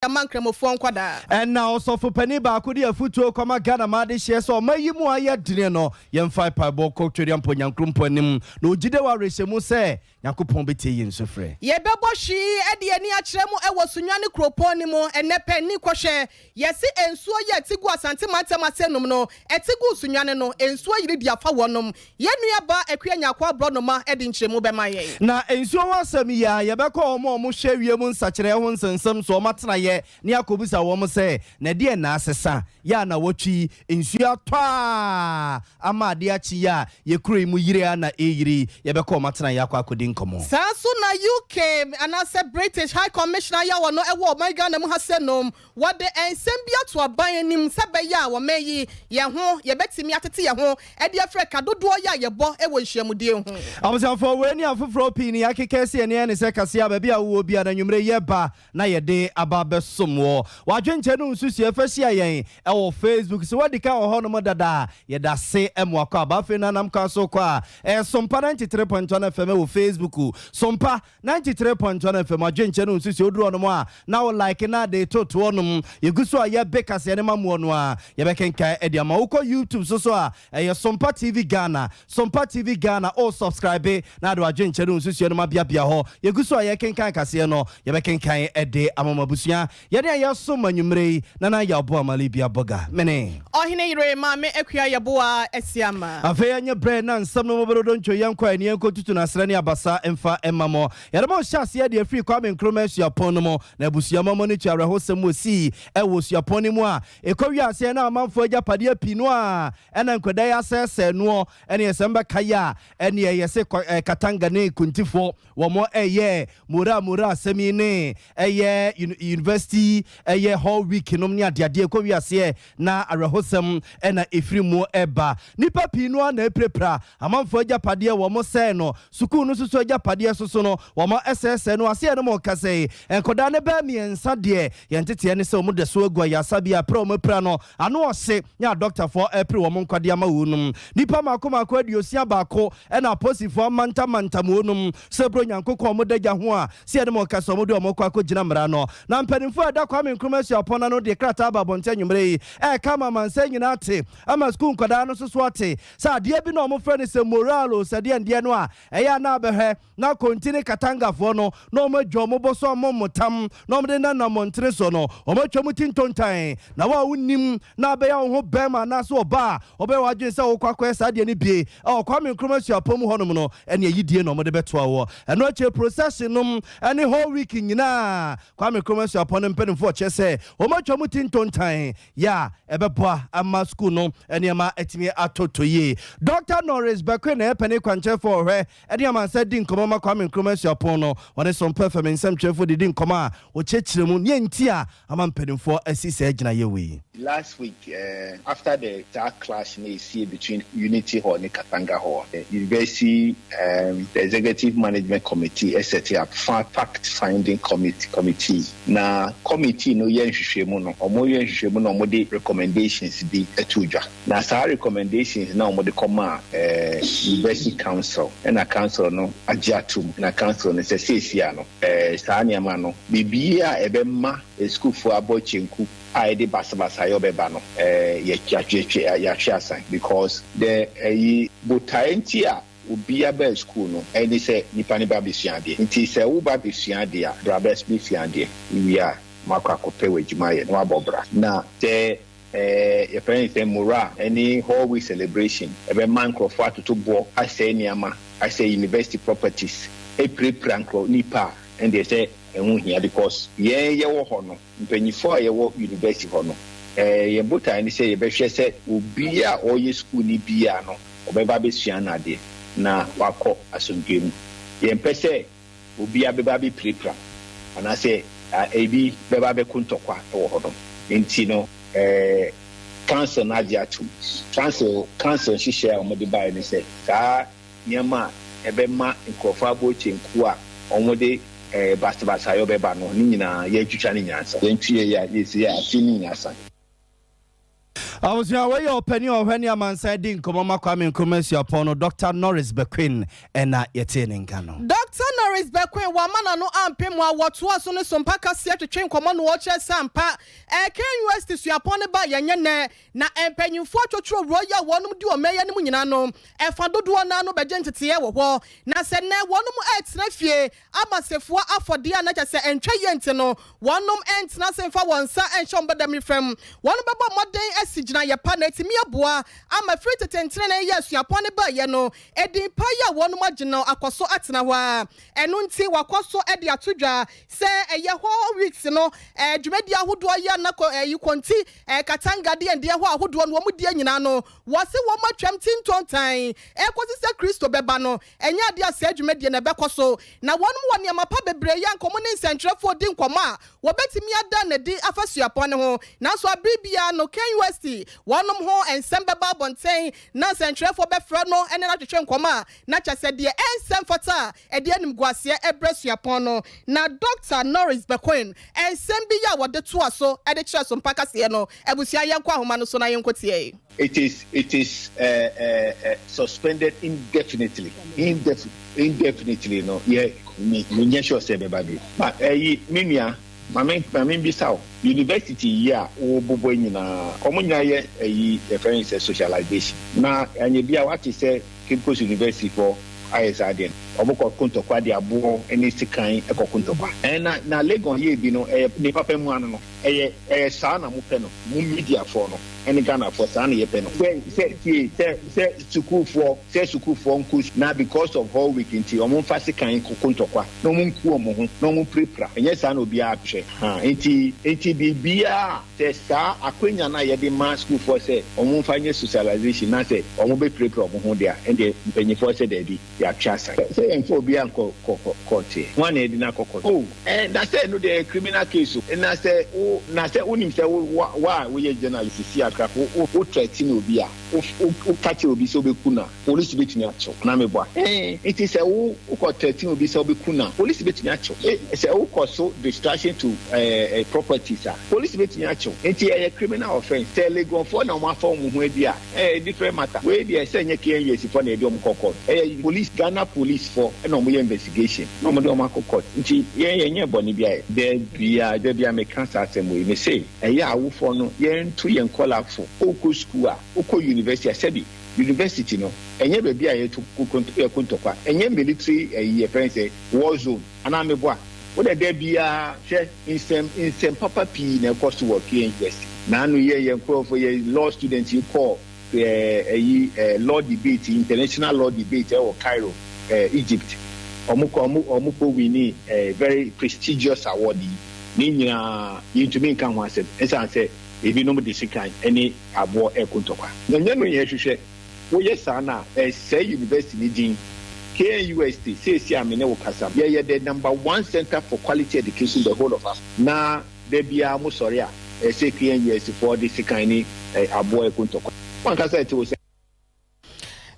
Ama Nkramofoɔ nkwadaa. Ɛna ɔsɔfo panin baako de afutuo kɔma Ghana ma adehyeɛ sɛ ɔma yi mu ayɛ dene no, yɛmfa mpaebɔ kɔ Twereampo Nyankoropɔn anim na ɔgyide wɔ awerɛhyɛmu sɛ Nyankopɔn bɛtie yɛn sufrɛ. Yɛbɛbɔ hwee de yɛn ani akyerɛ mo wɔ Sunyani kuropɔn no mu ɛnnɛ pɛ nni kɔhwɛ. Yɛse nsuo yi a ɛte gu Asante mantam ase nom no, ɛte gu Sunyani no, nsuo yiri de afa wɔnom. Yɛn nua baa Akua Nyarko Aborɔnoma de nkyerɛmu bɛma yɛn. Na nsuo ho asɛm yi ara, yɛbɛkɔ wɔn a wɔhwɛ wiem nsakyeraɛ ho nsɛnsɛm so wɔn atenaeɛ na yɛakɔbisa wɔn sɛ, Na ɛdeɛn na asesa? Yɛ a nnawɔtwe yi, nsuo atɔ ara ama adeɛ akye yi a yɛn kuro yi mu yiri ara na ɛreyiri yi, yɛbɛkɔ wɔn atenaeɛ akɔ akɔdi nkɔmmɔ. Saa nso na UK anaasɛ British High Commissioner yi a ɔno wɔ ɔman Ghana mu ha sɛ nom Wɔde nsɛm bi ato aban anim sɛ ɛbɛyɛ a ɔman yi yɛn ho yɛbɛtumi atete yɛn ho de afiri ɛka dodoɔ yi a yɛbɔ wɔ nhyiamudie ho. Abusuafoɔ, wei ne afoforɔ pii ne yɛakeka asi yɛn ani ne sɛ kaseɛ a baabi a wowɔ biara no anwummerɛ yi yɛba na yɛde aba abɛsom woɔ. W'adwenkyerɛ ne wo nsusuiɛ fa hyia yɛn wɔ Facebook. Sɛ woadi kan wɔ hɔnom dada a, yɛda ase ma wakɔ aba. Afei no anam kwan so rekɔ a, ɛyɛ Sompa 93.1 FM wɔ Facebook. Sompa 93.1 FM adwenkyɛ no nso sɛ oduru hɔnom a na wo like na de toto hɔnom. Yɛgu so a yɛbe kaseɛ no ma moɔ no a yɛbɛkenkan de ama wo. Wokɔ YouTube so so a ɛyɛ Sompa TV Ghana, Sompa TV Ghana, o subscribe na de w'adwenkyɛ no nsusuɛ no ma biabia hɔ. Yɛgu so a yɛkenkan kaseɛ no yɛbɛkenkan de ama mo abusua. Yɛne a yɛsom anwummerɛ yi, Nana Yaw Boamah Libia Boga, mene. Ɔhene yere Maame Akua Yeboah Asiamah. Afei ɛnyɛ berɛ na nsɛm no mobɛdodɔ ntwo yɛnkɔ ani yɛnkɔtutu no asrɛ ne abasa mfa mma mo. Yɛde mo rehyɛ aseɛ de afiri Kwame Nkrumah Suapɔn no mu. Na abusua mo ani tua awerɛhosɛm wɔ sii ɛwɔ suapɔn no mu a ɛkɔwie aseɛ na amanfoɔ agyapadeɛ pii no a ɛna nkwadaa yi asɛesɛe noɔ ɛne ɛsɛm bɛkae a ɛneɛ yɛse Katanga ne Kuntifoɔ wɔn ɛyɛ mora mora asɛm yi ne ɛyɛ university ɛyɛ hall week nom ne adeadeɛ kɔ wiaseɛ na awerɛhosɛm ɛna ɛfiri mu ɛba. Nipa pii no ara na ɛpirapira amanfoɔ agyapadeɛ wɔn sɛe no, sukuu no soso agyapadeɛ soso no wɔn ɛsɛesɛe no. Aseɛ no mo kasa yi nkɔdaa no bɛɛ miɛnsa deɛ yɛn teteɛ ne sɛ wɔn da so agu ayaresabea apira wɔn apira no ano ɔhye ne adɔktafoɔ ɛpere wɔn nkwa de ama wɔnom. Nipa mako mako 61 Ɛna aposifoɔ amantamantam wɔnom sɛ berɛ Onyankokɔn wɔn da gya ho a, sɛ yɛne mo rekasa wɔn de wɔn rekɔ akɔgyina mmara ano. Na mpanimfoɔ a ɛda Kwame Nkrumah Suapɔn ano de krataa aba abɔnten anwummerɛ yi reka ama amansan nyinaa ate, ama sukuu nkwadaa no nso so ate, sɛ adeɛ bi na wɔfrɛ no sɛ morale o, sɛ deɛn deɛ no a, ɛyɛ a na abɛhwɛ na Konti ne Katangafoɔ no na wɔn adwa wɔn bo so amom mo tam na wɔn de nenam mmɔntene soɔ no, wɔn atwa mo ti ntontan. Na wo a wonnim na abɛyɛ wo ho barima anaasɛ ɔbaa a wobɛyɛ w'adwene sɛ wokɔ akɔyɛ saa adeɛ no bie wɔ Kwame Nkrumah Suapɔn mu hɔnom no, ɛne ayidie na wɔde bɛtoa woɔ. Ɛno akyire procession nom ne whole week nyinaa Kwame Nkrumah Suapɔn no mpanimfoɔ kyerɛ sɛ wɔn atwa mo ti ntontan yɛ a ɛbɛboa ama sukuu no nneɛma atumi atotɔ yie. Dɔkta Norris Bekoe na ɛyɛ panin kwankyerɛfoɔ ɔhwɛ Ɛne amansan di nkɔmmɔ ma Kwame Nkrumah Suapɔn no, wɔne Sompa FM nsɛmtwerɛfoɔ didi nkɔmmɔ a wɔkyerɛkyerɛ mu nea nti a ama mpanimfoɔ asi saa gyinaeɛ wei. Last week after the saa clash no esie between Unity Hall ne Katanga Hall, University the Executive Management Committee set up fact finding committee na committee no yɛ nhwehwɛmu no, wɔyɛ nhwehwɛmu na wɔde recommendations bi too dwa. Na saa recommendations no a wɔde kɔmaa University Council na Council no agye atom na Council no sɛ seesei ano saa nneɛma no biribiara a ɛbɛma sukuufoɔ abɔ kyenku a ɛde basabasayɔ bɛba no yɛatwe asan because the ɛyi botaeɛ nti a obiara baa sukuu no ɛne sɛ nipa no ba bɛsua adeɛ nti sɛ woba bɛsua adeɛ a bra bɛsua adeɛ wowie a moakɔ akɔpɛ w'adwuma ayɛ na woabɔ bra na sɛ Yɛfrɛ no sɛ morale ne hall week celebration. Ɛbɛma nkurɔfoɔ atoto boɔ, asɛe nneɛma, asɛe university properties, apirapira nkurɔ nnipa a, ɛndeɛ sɛ ɛho hia because yɛn yɛwɔ hɔ no, mpanyinfoɔ a yɛwɔ university hɔ no, yɛn botaeɛ ne sɛ yɛbɛhwɛ sɛ obiara a ɔreyɛ sukuuni biara no, ɔbɛba abɛsua n'adeɛ na wakɔ asomdwoeɛ mu. Yɛmpɛ sɛ obiara bɛba abɛpirapira anaasɛ ebi bɛba abɛko ntɔkwa wɔ hɔ nom. Nti no, council no agye atom. Council council nhyehyɛe a wɔde baeɛ ne sɛ, saa nneɛma a ɛbɛma nkurɔfoɔ abɔ kyenku a wɔde basabasayɔ bɛba no, ne nyinaa yɛatwitwa ne nyinaa nsa. Yɛntwi yɛ yɛ yɛsi yɛ afe ne nyinaa san. Abusua, wei yɛ ɔpanin a ɔhwɛ ne amansan di nkɔmmɔ ma Kwame Nkrumah Suapɔn no, Dɔkta Norris Bequin na yɛtee ne nka no. Dɔkta. Dɔkta Norris Bekoe wamma n'ano ampem a wɔtoaa so ne Sompa kaseɛ twetwe nkɔmmɔ na ɔkyerɛ sɛ ampa KNUST suapɔn no ba yɛnyɛ nnɛ na mpanyimfoɔ atwotworo wuro yi a wɔnom di ɔman yi anim nyinaa no ɛfa dodoɔ no ara no bɛgye nteteeɛ wɔ hɔ na sɛ nnɛ wɔnom retena fie ama sefoa afɔdeɛ a na kyerɛ sɛ ɛntwa yie nti no wɔnom ntena ase mfa wɔn nsa nhyɛ wɔn badamiri fam wɔnom bɛbɔ mmɔden asi gyinaeɛ pa na atumi aboa ama firi tete ntenenee yɛ asuapɔn no baeɛ no Edin pa yi a wɔnom agye no akɔ so atena hɔ ara. Ɛno nti wɔakɔ so de ato dwa sɛ ɛyɛ hɔ weeks no dwumadie ahodoɔ yi a na ɛyi Konti, Katanga deɛ ndeɛ hɔ ahodoɔ no wɔn die nyinaa no wɔse wɔn atwam tintontan ɛkɔsi sɛ Kristo bɛba no ɛnyɛ adeɛ a saa dwumadie no ɛbɛkɔ so. Na wɔnom wɔ nneɛma pa bebree yi a nka wɔn ne nsɛntwerɛfoɔ di nkɔmmɔ a wɔbɛtumi ada no adi afa suapɔn no ho. Nanso abere biara no KNUST wɔnom ho nsɛm bɛba abɔnten na nsɛntwerɛfoɔ bɛfrɛ no ne no atwetwe nkɔmmɔ a na kyerɛ sɛ deɛ ɛnsɛ mfata a ɛde animguaseɛ brɛ suapɔn no. Na Dɔkta Norris Bekoin nsɛm bi yɛ a wɔde toa so de kyerɛ so mpa kaseɛ no. Abusua yɛnkɔ ahoma no so na yɛnkɔtie. It is it is eh eh eh suspended indefinitely indef indefinitely no yɛ me menyɛ sure sɛ ɛbɛba bio. But ɛyi me nua ma me ma me bisa wo university yi a wo bobɔ nyinaa wɔn nyinaa yɛ ɛyi yɛfrɛ no sɛ socialization na anyɛ bi a wate sɛ Cape Coast University foɔ ayɛ saa adeɛ no wɔn kɔ ko ntɔkwa de aboɔ ne sekan kɔ ko ntɔkwa ɛn na na Legon yɛɛ bi no ɛyɛ ne papa mu ano no ɛyɛ ɛyɛ saa na mo pɛ no mo media foɔ no ɛne Ghana foɔ saa na yɛpɛ no. Sɛ sɛ tie sɛ sɛ sukuufoɔ sɛ sukuufoɔ nko su na because of hall week nti wɔn nfa sekan nkoko ntɔkwa na wɔn nku wɔn ho na wɔn pirapira ɛnyɛ saa na obiara hwɛ haa nti nti biribiara sɛ saa akwanya no a yɛde ma sukuufoɔ sɛ wɔn nfa nyɛ socialization na sɛ wɔn bɛ pirapira wɔn ho deɛ ɛndeɛ mpanyinfoɔ sɛ daabi. Yɛatwe asan. Sɛ yɛmfa obiara nkɔ kɔ kɔ court ɛ, hwan na yɛde no akɔ court? Oh, eh, na sɛ ɛno deɛ ɛyɛ criminal case o. Na sɛ wo, na sɛ wonim sɛ wo, wo, wo a woyɛ journalist sisi akra, wo, wo, wo threaten obi a, wo, wo, woka kyerɛ obi sɛ wobɛku no a, police bɛtumi akye wo. Anaa meboa? Eh, nti sɛ wo, wokɔ threaten obi sɛ wobɛku no a, police bɛtumi akye wo. Eh, sɛ wokɔ so destruction to eh, eh, properties a, police bɛtumi akye wo. Nti ɛyɛ criminal offence. Sɛ Legonfoɔ na wɔafa wɔn ho adi a, Ɛyɛ different matter. Wei deɛ sɛ ɛnyɛ KNUST foɔ na yɛde wɔn kɔ court. Ɛyɛ police, Ghana police foɔ na wɔn yɛ investigation na wɔn de wɔn akɔ court. Nti yɛn yɛnyɛɛ bɔne biara ɛ. Da biara da biara meka saa asɛm wei. Mese ɛyɛ a awofoɔ no yɛnto yɛn nkwadaa fo. Wokɔ sukuu a, wokɔ university a, sɛbi university no ɛnyɛ baabi a yɛto yɛko ntɔkwa. Ɛnyɛ military ɛyi yɛfrɛ no sɛ war zone. Anaa meboa? Wo dɛ da biara hwɛ nsɛm nsɛm papa pii na ɛkɔ so wɔ KNUST. Naano yi yɛn nkorɔfo yɛ law students yi kɔɔ ɛɛ ɛyi ɛɛ law debate international law debate ɛwɔ Cairo ɛɛ Egypt. Ɔmo kɔ ɔmo ɔmo kɔ winni ɛɛ very prestigious award yi. Ne nyinaa yɛntumi nka ho asɛm ɛsan sɛ ebinom de sekan ɛne aboɔ ɛko ntɔkwa. Ɛnyɛ no yɛhwehwɛ. Woyɛ saa no a, ɛresɛe university no din. KNUST, seesei a me ne wo kasa no, yɛyɛ the number one centre for quality education in the whole of Africa. Na da biara mosɔre a, ɛsɛ KNUST foɔ de sekan ne aboɔ reko ntɔkwa. W'ankasa ɛte wo sɛn?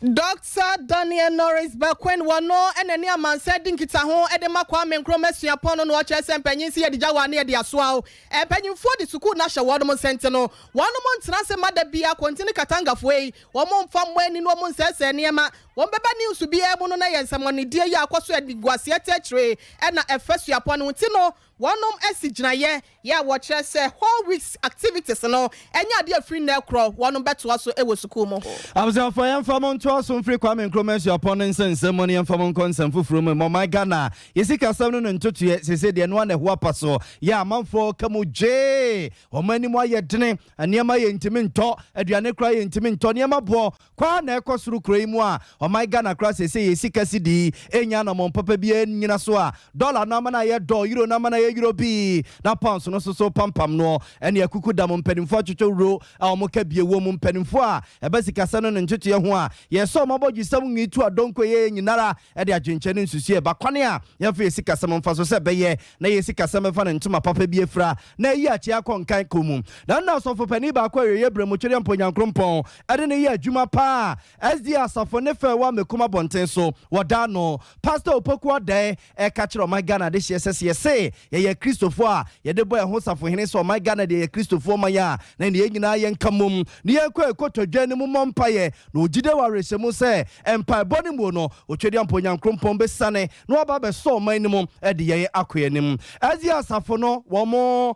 Dɔkta Daniel Norris Baquin wɔ no na ɛne amansan di nkitaho de ma Kwame Nkrumah Suapɔn no na ɔkyerɛ sɛ mpanyin se yɛde gya wo a na yɛde asoa wo. Mpanyimfoɔ de sukuu no ahyɛ wɔnom nsa nti no wɔnom ntena ase mma da biara Konti ne Katangafoɔ yi wɔn mfa mmɔ ani na wɔn nsɛesɛe nneɛma. Wɔn bɛba news biara mu no na ɛyɛ nsɛmɔnedie yi a akɔ so animguaseɛ tɛkyeree na ɛfa suapɔn no ho nti no wɔnom asi gyinaeɛ yɛ a wɔkyerɛ sɛ whole week's activities no ɛnyɛ adeɛ a ɛfiri nnɛ rekorɔ wɔnom bɛtoa so wɔ sukuu mu. Abusuafoɔ yɛmfa mo ntoa so mfiri Kwame Nkrumah Suapɔn no nsɛnsɛm mu na yɛmfa mo nkɔ nsɛm foforɔ mu. Mmɔ man Ghana yɛ sikasɛm no ne ntotoeɛ seesei deɛ ɛno ara na ɛho apa so yɛ amanfoɔ ka mu gyee wɔn anim ayɛ dene nneɛma yɛntumi ntɔ aduane koraa yɛntumi ntɔ nneɛma boɔ Kwa na ɛkɔ soro kuro yi mu a ɔman Ghana koraa seesei yɛ sika sidi ɛnnya anamɔn papa biara nnyina so a dɔla no ama no ayɛ dɔ, euro no ama no ayɛ euro bii na pounds no nso so pampam noɔ ɛne akuku dam mpanimfoɔ atwotwo wuro a wɔn ka bie wɔ mu mpanimfoɔ a ɛba sikasɛm no ne ntotoeɛ ho a yɛsɛ wɔn abɔdwesɛm nwi tu adonko yɛyɛ nyinara ɛde adwenkyɛ ne nsusuiɛ ba kwane a yɛmfa yɛ sikasɛm mfa so sɛ ɛbɛyɛ na yɛ sikasɛm bɛfa ne ntoma papa bi afira na ayi akyea akɔ nkan kɔ mu. Na nna ɔsɔfopanin baako a awieeɛ berɛ mu Twedeɛmpɔ Nyankoropɔn de no yɛ adwuma paa SDA asafo ne fɛ wɔ Amekum abɔnten so wɔ da ano. Pastor Opoku Addae reka kyerɛ ɔman Ghana adehyeɛ sɛ sɛ yɛse yɛyɛ Kristofoɔ a yɛde bɔ yɛn ho safohene sɛ ɔman Ghana deɛ yɛ Kristofoɔ man a, na ɛneɛ yɛn nyinaa yɛnka mmom na yɛnkɔ yɛn kotodwe no mu mmɔ mpaeɛ. Na ɔgyidie wɔ awerɛhyɛmu sɛ mpaebɔ no mu no, Otwedeampo Nyankrompɔn bɛsiane na waba abɛsɔ ɔman no mu de yɛn akɔ yɛn anim. Ɛdeɛ asafo no wɔn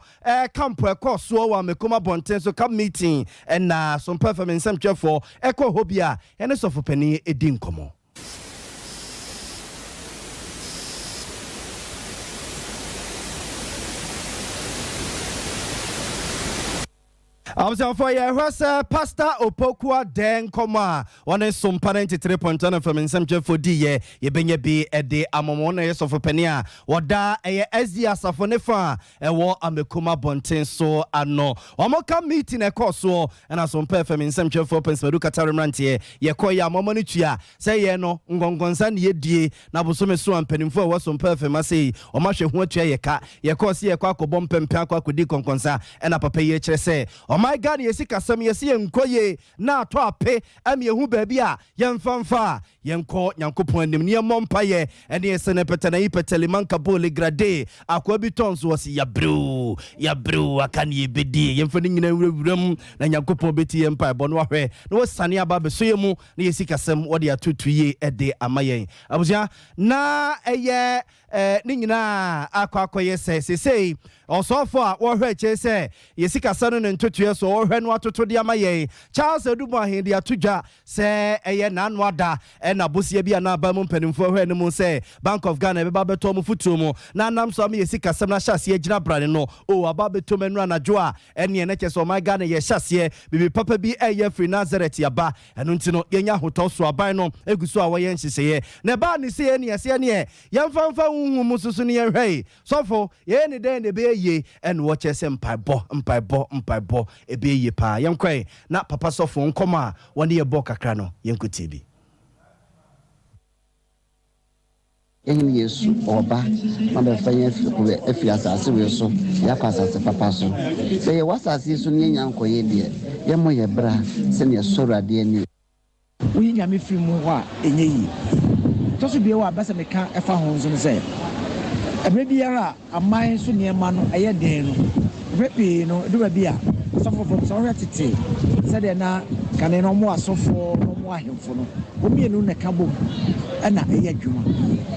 camp ɛkɔɔ soɔ wɔ Amekom abɔnten so camp meeting ɛna Sompa FM nsɛmtwerɛfoɔ ɛkɔɔ hɔ bi a yɛne sɔfo panin di nkɔmmɔ. Abusuafoɔ yɛhwɛ sɛ Pastor Opoku Adɛ nkɔmmɔ a wɔne Sompa 93.1 FM nsɛmtwerɛfoɔ diiɛ yɛbɛnya bi de ama mo. Wɔn na ɛyɛ sɔfo panin a wɔda ɛyɛ SDA asafo ne fa a ɛwɔ Amekum abɔnten so ano. Wɔka meeting a ɛkɔɔ soɔ ɛna Sompa FM nsɛmtwerɛfoɔ Pɛnsmadu Katare mmeranteɛ yɛkɔeɛ a moama no tua sɛ yɛn no nkɔnkɔnsa ne yɛdie na bosome so a mpanimfoɔ a ɛwɔ Sompa FM ase yi wɔn ahwɛ ho atua yɛ ka. Yɛkɔɔ sɛ yɛkɔ akɔbɔ mpɛmpɛn akɔ akɔdi nkɔnkɔnsa ɛna papa yi rekyerɛ sɛ ɔman Ghana yɛ sikasɛm yɛse yɛnkɔ yie na atɔ ape ɛma yɛhu baabi a yɛmfa mfa a yɛnkɔ Nyankopɔn anim na yɛmmɔ mpaeɛ ɛne yɛsɛ no pɛtɛnai pɛtɛli manka bole grade akoa bi tɔn so ɔse yɛabrɛ o yɛabrɛ o aka ne yɛbɛdie yɛmfa ne nyina nwura wuram na Nyankopɔn bɛtie yɛn mpaebɔ na wahwɛ na wasane aba abɛsɔ yɛn mu na yɛ sikasɛm wɔde atoto yie de ama yɛn abusua na ɛyɛ ne nyinaa akɔ akɔyɛ sɛ seesei ɔsɔfo a wɔhwɛ akyire sɛ yɛ sikasɛm no ne ntotoeɛ so ɔhwɛ no atoto de ama yɛn Charles Aduboahen de ato dwa sɛ ɛyɛ n'ano ada ɛna bosea bi a na aban mu mpanimfoɔ hwɛ no mu sɛ Bank of Ghana ɛbɛba abɛtɔ wɔn fotuo mu na anam so ama yɛ sikasɛm no ahyɛ aseɛ agyina brane no o aba abɛtɔ mu ɛno anadwo a ɛneɛ na kyerɛ sɛ ɔman Ghana yɛhyɛ aseɛ biribi papa bi ɛyɛ firi Nazareth aba. Ɛno nti no, yɛnya ahotɔ so aban no gu so a wɔyɛ nhyehyɛeɛ. Na ɛbaa ne sei ɛneɛ sɛ ɛneɛ yɛmfa mfa honhom mu nso so no yɛnhwɛ yi. Sɔfo, yɛyɛ ne dɛn na ɛbɛyɛ yie? Ɛna wɔkyerɛ sɛ mpaebɔ, mpaebɔ, mpaebɔ, ɛbɛyɛ yie paa. Yɛnkɔe na papa sɔfo nkɔmmɔ a wɔne yɛ bɔɔ kakra no, yɛnkɔtie bi. Yɛn Hene Yesu ɔɔba ma bɛfa yɛn afiri asase wei so de akɔ asase papa so. Sɛ yɛwɔ asase yi so na yɛnnya nkɔeɛ deɛ, yɛmmɔ yɛn bra sɛdeɛ ɛsɔ Awurade ani. Woyi Nyame firi mu hɔ a, ɛnyɛ yie. Ɛtɔ so bio a mɛpɛ sɛ meka fa ho nso ne sɛ, ɛberɛ biara a Aman so nneɛma no yɛ den no, mprɛ pii no, ɛdu baabi a, asɔfoɔ fam, sɛ wohwɛ tete sɛdeɛ na kane no wɔwɔ asɔfoɔ na wɔwɔ ahemfo no, wɔn mmienu na ɛka bom na ɛyɛ adwuma.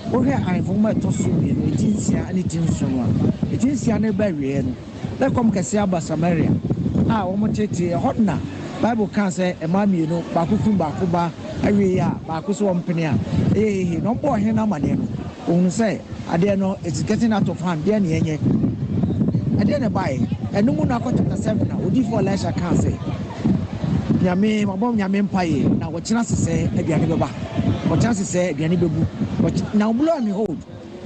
Wohwɛ Ahemfo Nwoma a ɛtɔ so mmienu, ti nsia ne ti nson no a, ti nsia no reba awieɛ no, na ɛkɔm kɛseɛ aba Samaria a wɔtetee. Ɛhɔ na Bible kaa sɛ mmaa mmienu, baako kunu baako ba awiei a baako sɛ ɔmpene a, ɛyɛ hehe. Na wɔbɔɔ ɔhene no amaneɛ no, ɔhunuu sɛ adeɛ no it's getting out of hand, deɛn na yɛnyɛ? Ɛdeɛn na ɛbaeɛ? Ɛno mu na akɔ chapter 7 a odiyifoɔ Elisha kaa sɛ, Nyame, mabɔ Nyame mpaeɛ na ɔkyena sesɛɛ aduane bɛba, ɔkyena sesɛɛ aduane bɛbu. Na lo and behold,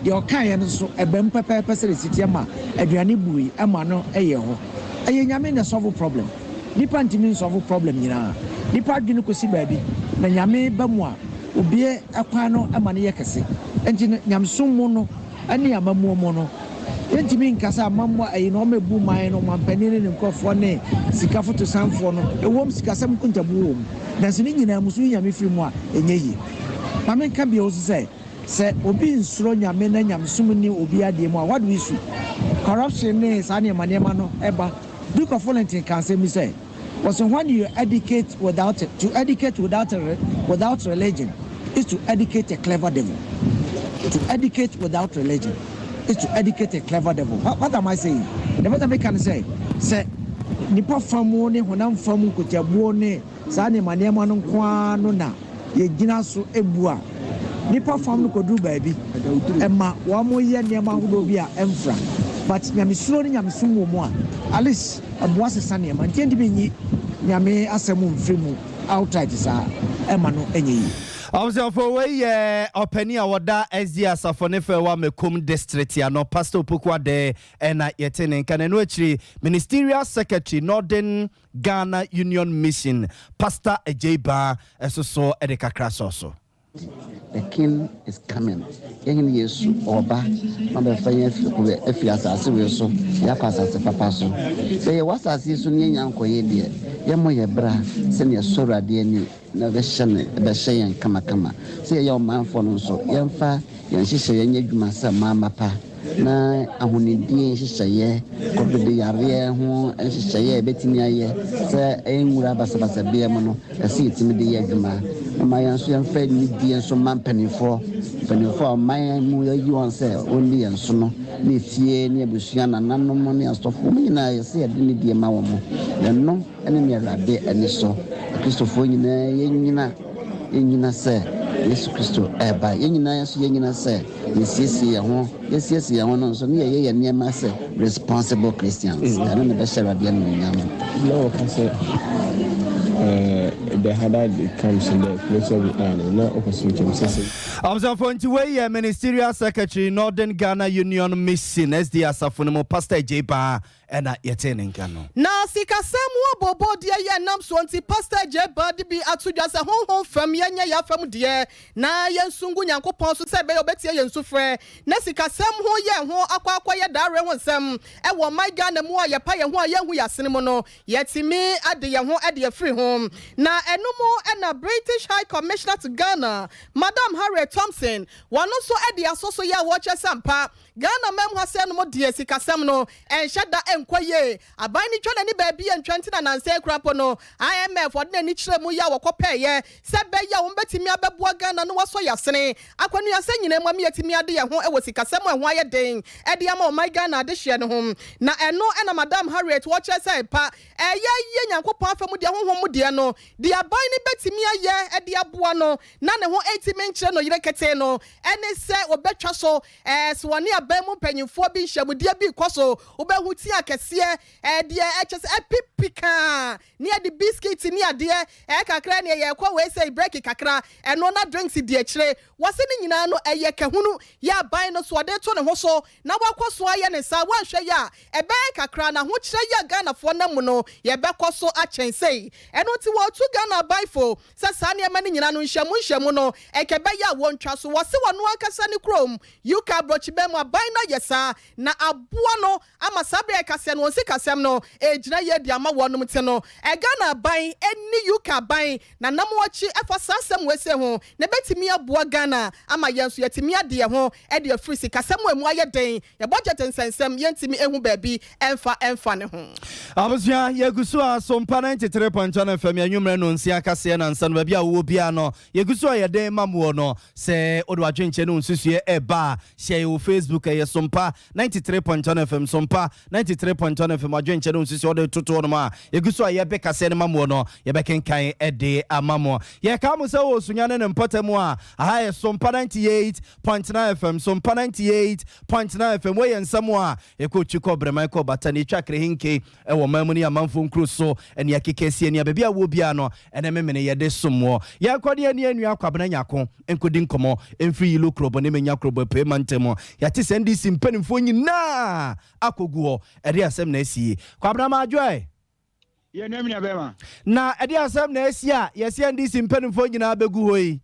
Deɛ ɔkaeɛ no nso, ɛbaa mu pɛpɛɛpɛ sɛdeɛ ɛsi teɛ ma aduane bui ma no yɛɛ hɔ. Ɛyɛ Nyame na ɛsɔlvo problem. Nipa ntumi nsɔlvo problem nyinaa. Nipa adwene kɔsi baabi, na Nyame ba mu a, obue kwan no ma no yɛ kɛse. Enti no, Nyamesom mu no ne amammuo mu no, yɛntumi nka sɛ amammuo ayi no, wɔabu man no, ɔmampanin ne ne nkorɔfoɔ ne sika fotosanfoɔ no. Ɛwom, sikasɛm nkontabuo wɔ mu, nanso ne nyinaa mu, sɛ woyi Nyame firi mu a, ɛnyɛ yie. Ma menka bio nso sɛ, Sɛ obi nsuro Nyame na nyamesom nni obi adeɛ mu a, what do we see? Corruption ne saa nneɛma nneɛma no ba. Duke of Wellington kaa asɛm bi sɛ, ɔse when you educate without, to educate without, without religion is to educate a clever devil. To educate without religion is to educate a clever devil. What, what am I saying? Deɛ mepɛ sɛ meka ne sɛ, sɛ nipa fa mu ne honam fa mu nkotiabuo ne Saa nneɛma nneɛma no nko ara no na yɛgyina so bu a nnipa fam no kɔduru baabi ɛma wɔyɛ nneɛma ahodoɔ bi a ɛmfra but nyamesuro ne nyamesom wɔ mu a at least ɛboa sesa nneɛma nti ɛntumi nyi Nyame asɛm mfiri mu outright saa ɛma no ɛnyɛ yie. Abusuafo, wei yɛ ɔpanin a ɔda SDA Asafo ne Fɛwa Mekom District ano, Pastor Opoku Adeh na yɛte ne nka. Na ɛno akyiri, Ministerial Secretary, Northern Ghana Union Mission, Pastor Adjei Baa nso so de kakra sɔɔ so. The King is coming, Yɛn Hene Yesu ɔɔba ma bɛfa yɛn afiri asase wei so de akɔ asase papa so. Sɛ yɛwɔ asase yi so na yɛnnya nkɔeɛ deɛ, yɛmmɔ yɛn bra sɛdeɛ ɛsɔ Awurade ani na ɛbɛhyɛ no ɛbɛhyɛ yɛn kamakama. Sɛ yɛyɛ ɔmanfoɔ no nso, yɛmfa yɛn nhyehyɛeɛ nyɛ adwuma sɛ mma mapa. Na ahonidie nhyehyɛeɛ, kɔbede yareɛ ho nhyehyɛeɛ a yɛbɛtumi ayɛ sɛ ɛnwura basabasa biara mu no, ɛsɛ yɛtumi de yɛ adwuma. Momma yɛn nso yɛmfa anidie nso mma mpanimfoɔ, mpanimfoɔ a ɔman mu yɛayi wɔn sɛ wɔnni yɛn so no, ne efie ne abusua, nananom ne asɔfo, wɔn nyinaa yɛsɛ yɛde nidie ma wɔn. Ɛno ne nea Awurade ani sɔ. Akristofoɔ nyinaa yɛnnyina, yɛnnyina sɛ Yesu Kristo reba. Yɛn nyinaa nso yɛnnyina sɛ yɛsiesie yɛn ho, yɛsiesie yɛn ho no nso ne yɛyɛ yɛn nneɛma sɛ responsible Christians. Mm. Ɛno na ɛbɛhyɛ Awurade animuonyam. Na wɔka sɛ eh, the harder it comes the closer we are no na wokɔ so twam sɛ sɛ Abusuafoɔ nti wei yɛ Ministerial Secretary Northern Ghana Union Mission SDA asafo no mu Pastor Adjei Baa ɛna yɛtee ne nka no. Na sikasɛm ho abooboodeɛ yɛ nam soɔ nti Pastor Adjei Baa de bi ato dwa sɛ honhom fam yɛnyɛ yɛn afam deɛ na yɛnsu ngu Nyankopɔn so sɛ ɛbɛyɛ ɔbɛtie yɛn sufrɛ na sikasɛm ho yɛn ho akɔ akɔyɛ daare ho nsɛm wɔ ɔman Ghana mu a yɛpa yɛn ho a yɛnhu yɛn asene mu no yɛatumi ade yɛn ho de afiri ho. Na ɛno mu na British High Commissioner to Ghana Madam Harriet Thompson wɔno nso de aso so yɛ a wɔkyerɛ sɛ ampa Ghana man mu ha sɛɛ nom deɛ sikasɛm no ɛnhyɛ da nkɔ yie. Aban no twa n'ani baabi a ntwa nti na nansa yi koraa mpo no IMF ɔde n'ani kyerɛɛ mu yɛ a wɔkɔpɛeɛ sɛ ɛbɛyɛ a wɔbɛtumi abɛboa Ghana na wɔasɔ yɛn asene akwanuasɛ nyinaa mu ama yɛatumi ade yɛn ho wɔ sikasɛm a ɛho ayɛ den de ama ɔman Ghana adehyeɛ no ho. Na ɛno na Madam Harriet wɔkyerɛ sɛ pa ɛyɛ yie Nyankopɔn afa mu deɛ honhom mu deɛ no deɛ aban no bɛtumi ayɛ de aboa no na ne ho ntumi nkyerɛ no yere ketee no ne sɛ wɔbɛtwa so Ɛɛ, so wɔne aban mu mpanyimfoɔ bi nhyiamudeɛ bi rekɔ so? Wobɛhu tea akɛseɛ, ɛɛ, deɛ ɛkyɛ sɛ ɛpipi kaa, ne yɛde biscuit ne adeɛ, ɛɛ, kakra neɛ yɛrekɔ wei sei, break kakra, ɛno na drinks di akyire. Wɔse ne nyinaa no ɛyɛ kahunu, yɛ aban no so ɔde reto ne ho so na wakɔ so ayɛ ne saa, woanhwɛ yɛ a, ɛbɛyɛ kakra na ahokyerɛ yi a Ghanafoɔ nam mu no yɛbɛkɔ so akyɛn sei. Ɛno nti wɔretu Ghana aban fo sɛ saa nneɛma no nyinaa no nhyiamu nhyiamu no nka ɛbɛyɛ a wɔntwa so. Wɔse wɔno ankasa ne kurom, UK abrɔkyibɛn mu aban no ayɛ saa na aboa no ama saa bere a yɛkasɛ no wɔn sikasɛm no ɛregyina yie de ama wɔnom nti no Ghana aban ne UK aban nanam akyi ɛfa saa asɛm wei sei ho na ɛbɛtumi aboa Ghana ama yɛn nso yɛatumi ade yɛn ho de afiri sikasɛm a ɛmu ayɛ den, yɛn budget nsɛnsɛm yɛntumi nhu baabi ɛmfa ɛmfa ne ho. Abusua, yɛgu so a Sompa 93.1 FM anwummerɛ nnɔnsia kaseɛ nansa no baabi a wowɔ biara no yɛgu so a yɛde ma moɔ no sɛ wode w'adwenkyerɛ ne wo nsusuiɛ ɛreba a hyɛ yɛ wɔ Facebook ɛyɛ Sompa 93.1 FM Sompa 93.1 FM w'adwenkyerɛ ne wo nsusuiɛ wode toto hɔ nom a yɛgu so a yɛbe kaseɛ no ma moɔ no yɛbɛkenkan de ama mo. Yɛkaa mo sɛ wɔ Sunya ne ne mpɔtam a aha yɛ Sompa 98.9 FM Sompa 98.9 FM wei yɛ nsɛm a Yɛkɔ twi kɔ brɛman kɔ bata ne yɛtwa krehenke wɔ ɔman mu ne amanfoɔ nkuro so ne akeka asie nea baabi a wowɔ biara no ɛne memene yɛde som woɔ. Yɛnkɔ ne yɛne yɛn nua Kwabena Nyarko nkɔdi nkɔmmɔ mfiri Yilo Krobo ne Menya Krobo Apuei mantam mu. Yɛate sɛ NDC mpanimfoɔ nyinaa akɔgu hɔ. Ɛdeɛn asɛm na asi yi? Kwabena Madwoɛ! Yɛn nua me nua bɛrima. Na ɛdeɛn asɛm na asi a yɛse NDC mpanimfoɔ nyinaa bɛgu hɔ yi?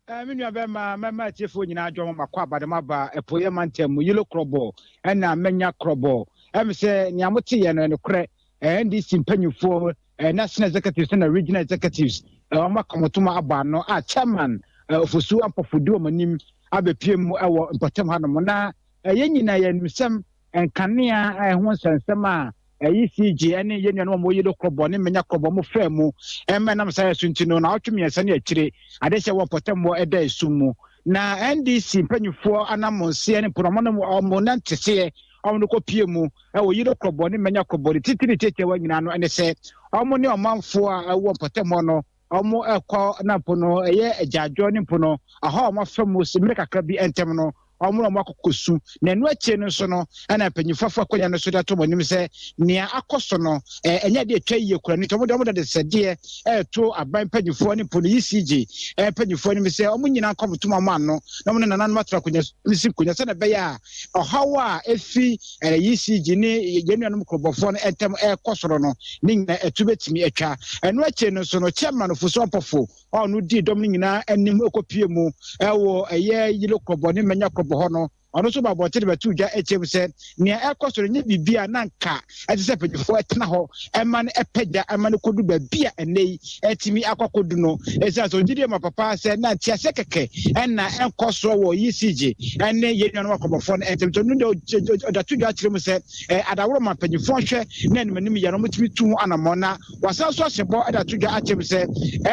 Eh, me nua bɛma mɛma atiefoɔ nyinaa adwa mo makɔ aba de maba apueɛ mantam mu yilo korɔbɔ ɛna mɛnya korɔbɔ ɛm sɛ nea moteyɛ no ɛnokorɛ eh, ndc mpanyinfoɔ eh, national executives na regional executives eh, wɔn aka wɔn tom abɔ ano a chairman eh, ofosu ampɔfo di wɔn anim abɛpie mu ɛwɔ mpɔtam hanom na eh, yɛn nyinaa yɛn nsɛm nkanea a ɛho nsɛnsɛm a ECG ne yɛn nuanom a wɔyi no korɔbɔ ne mmenya korɔbɔ mo faa mu ɛma ɛnam saa yɛ so nti no naawɔtwe mmiɛnsa ne akyire adehyɛ wɔ mpɔtam wɔ ɛda esum mu na NDC mpanyinfoɔ anamonseɛ ne mpono wɔn wɔn nanteseɛ wɔn no kɔpie mu ɛwɔ yi no korɔbɔ ne mmenya korɔbɔ ne titiri tiatiawa nyinaa no ɛne sɛ wɔn ne ɔmanfoɔ a ɛwɔ mpɔtam hɔ no wɔkɔ na mpo no ɛyɛ agyaadwoɔ ne mpo no ɔhaw a wɔafa mu mmerɛ kakra bi ntam no wɔn na wɔakɔkɔ su na ɛno akyire no nso no ɛna mpanyinfoɔ afa akonnwa no so de ato wɔn anim sɛ nea akɔ so no ɛnyɛ adeɛ atwa yie kura no nti wɔn de wɔn de adesɛdeɛ ɛreto aban mpanyinfoɔ ne mpo no ECG mpanyinfoɔ anim sɛ wɔn nyinaa nkɔ wɔn wɔn ano na wɔn ne nananom atena akonnwa si nkonnwa sɛdeɛ ɛbɛyɛ a ɔhaw a efi ECG ne yɛn nuanom kurobɔfoɔ no ntam ɛrekɔ soro no ne nyinaa ɛto bɛtumi atwa. Ɛno akyire no nso no, Chairman Ofosu Ampofo a ɔno dii dɔm no nyinaa anim kɔpie mu ɛwɔ ɛyɛ Yilo Krɔbɔ ne Manya Krɔbɔ hɔ no, Ɔno nso ba abɔnten de bɛtoo dwa kyerɛ mu sɛ nea ɛrekɔ so no nyɛ biribi a na anka ɛsɛ sɛ mpanyinfoɔ tena hɔ ma no pagya ma no kɔdu baabi a ɛnnɛ yi atumi akɔ akɔdu no. Ɛsiane sɛ ɔgye die ma papa sɛ na nteaseɛ kɛkɛ na ɛnkɔ soɔ wɔ ECG ne yɛn nuanom akɔmɔfoɔ no ntam. Nti ɔno deɛ ɔde ato dwa kyerɛ mu sɛ adaworo ma mpanyinfoɔ nhwɛ na anim anim yɛ no wɔtumi tu ho anammɔn na wasan nso ahyɛ bɔ de ato dwa akyerɛ mu sɛ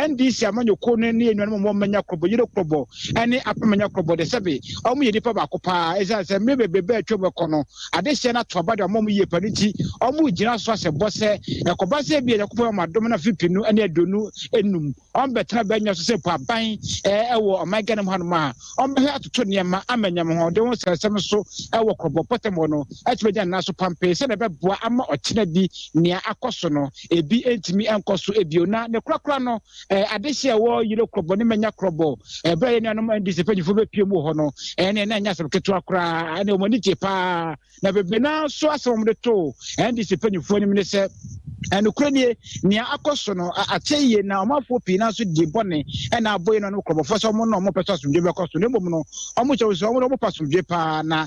NDC amanyɔkuo no ne yɛn nuanom a wɔmanya korɔbɔ yere korɔbɔ ne apamanya korɔbɔ de sɛbe wɔn yɛ nnipa baako paa ɛsiane sɛ mmerɛ bebrebe a atwam kɔ no adehyeɛ no ato aba de ama wɔn yie pa no nti wɔn gyina so ahyɛ bɔ sɛ ɛkɔba sɛ ebia Nyankopɔn ama adom no afe pinu ne 25 wɔn bɛtena bɛnya so sɛ mpo aban ɛwɔ ɔman Ghana mu hanom a wɔn bɛhwɛ atoto nneɛma ama nyamhoɔden ho nsɛnsɛm nso ɛwɔ korɔbɔ mpɔtam hɔ no atumi agya ne nan so pampee sɛdeɛ ɛbɛboa ama ɔkyena bi nea akɔ so no ebi ntumi nkɔ so ebio na ne korakora no Adehye a ɛwɔ Yilo Krɔbɔ ne Manya Krɔbɔ, bere a yɛn nuanom NDC mpanyimfo bepue mu wɔ hɔ no, ɛnne na ɛnyɛ asɛm ketewa koraa. Ɛnne wɔn ani gye paa, na bebree no ara nso asɛm a wɔde too NDC mpanyimfo anim ne sɛ, Nokorɛ nie, nea akɔ so no akyɛ yie, na ɔmanfoɔ pii no ara nso di bɔne na abɔ yɛn nuanom Krɔbɔfoɔ sɛ wɔn na wɔpɛ sɛ asomdwoe bɛkɔ so, na mmom no, wɔkyerɛ sɛ wɔn de wɔpɛ asomdwoe paa, na